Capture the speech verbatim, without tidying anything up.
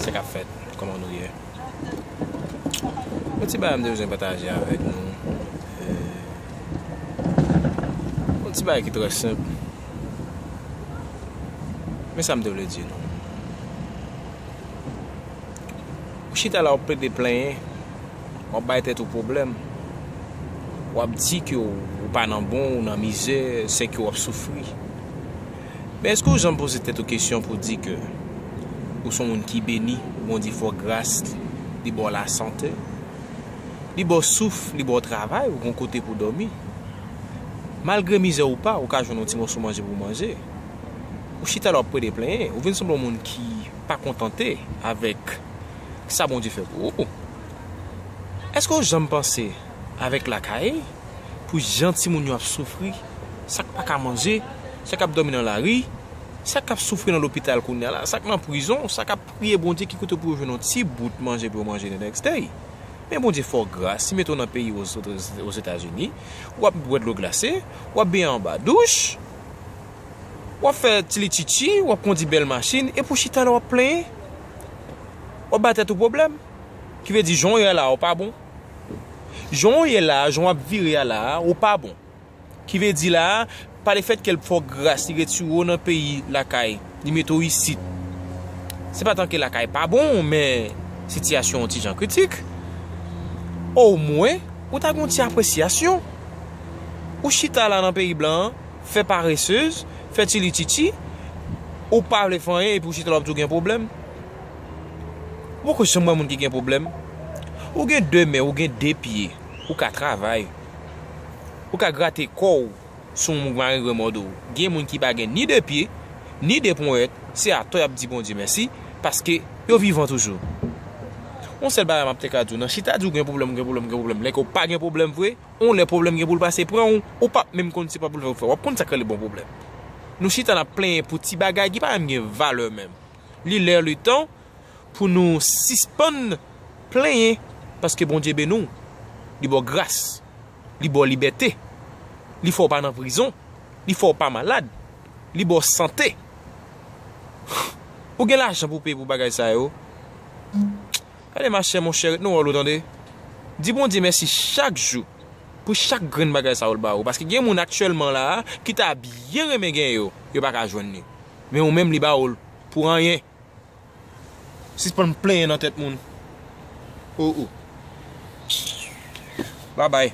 Sa k ap fèt? Kòman nou ye? Yon ti bagay m te bezwen pataje avèk nou. Eh, yon ti bagay ki trè senp. Men sa m te vle di nou. Ou chita la, w ap plede plenyen, w ap bay tèt ou pwoblèm, w ap di ke w, ou pa nan bon, ou nan mizè, sèke w ap soufri. Men èske w janm poze tèt ou kesyon pou di ke ou se yon moun ki beni, Bondye fè w gras, li ba w lasante, li ba w souf, li ba w travay, ou gen yon kote pou w dòmi? Malgre mizè ou pa, ou ka jwenn yon ti moso manje pou w manje. Ou chita la, w ap plede plenyen, ou vin sanble yon moun ki pa kontante avèk sa Bondye fè pou ou. Èske w janm panse avèk lakay, pou jan timoun yo ap soufri, sa k pa ka manje, sa k ap dòmi nan lari, sa k ap soufri nan lopital kounye a la, sa k nan prizon, sa k ap priye Bondye ki kote pou yo jwenn yon ti bout manje pou yo manje the next day? Men Bondye fè w gras, li mete w nan peyi Ozetazini, w ap bwè dlo glase, w ap benyen anba douch, w ap fè tchilitchitchi, w ap kondi bèl machin, epi w chita la w ap plenyen, w ap bay tèt ou pwoblèm. Ki vle di, jan w ye la, ou pa bon. Jan w ye la, jan w ap vire a la, ou pa bon. Ki vle di la, pa lefètke l fè w gras, li retire w nan peyi lakay, li mete w isit. Se pa tanke lakay pa bon, men sitiyasyon an ti jan kritik. Omwen, ou ta gen yon ti apresyasyon. Ou chita la nan peyi blan an, fè paresez, fè tchilitchitchi, ou pa vle fè anyen epi ou chita la w ap di w gen pwoblèm. Ou poko janm wè moun ki gen pwoblèm? Ou gen de men, ou gen de pye, ou ka travay, ou ka grate kò w si yon moun malere mòde w. Gen moun ki pa gen ni de pye, ni de ponyèt, se atò y ap di Bondye mèsi, paske yo vivan toujou. Yon sèl bagay m ap te ka di w, nan chita di w gen pwoblèm, gen pwoblèm, gen pwoblèm, lè ke w pa gen pwoblèm vre, yon lè pwoblèm gen pou l pase pran w, ou p ap menm konn se pa pou l fè w fè. W ap konn sa k rele bon pwoblèm. Nou chita n ap plenyen pou ti bagay ki pa menm gen valè menm. Li lè, li tan pou nou sispann plenyen, paske Bondye beni w, li ba w gras, li ba w libète, li fè w pa nan prizon, li fè w pa malad, li ba w sante. Ou gen lajan pou peye pou bagay sa yo? Gade, machè, monchè, ret nan wòl ou, tande. Di Bondye mèsi chak jou pou chak grenn bagay sa yo l ba ou. Paske gen moun aktyèlman la a ki ta byen renmen gen yo, yo pa ka jwenn li. Men ou menm, li ba ou l pou anyen. Sispann plenyen nan tèt moun. O, o. Babay.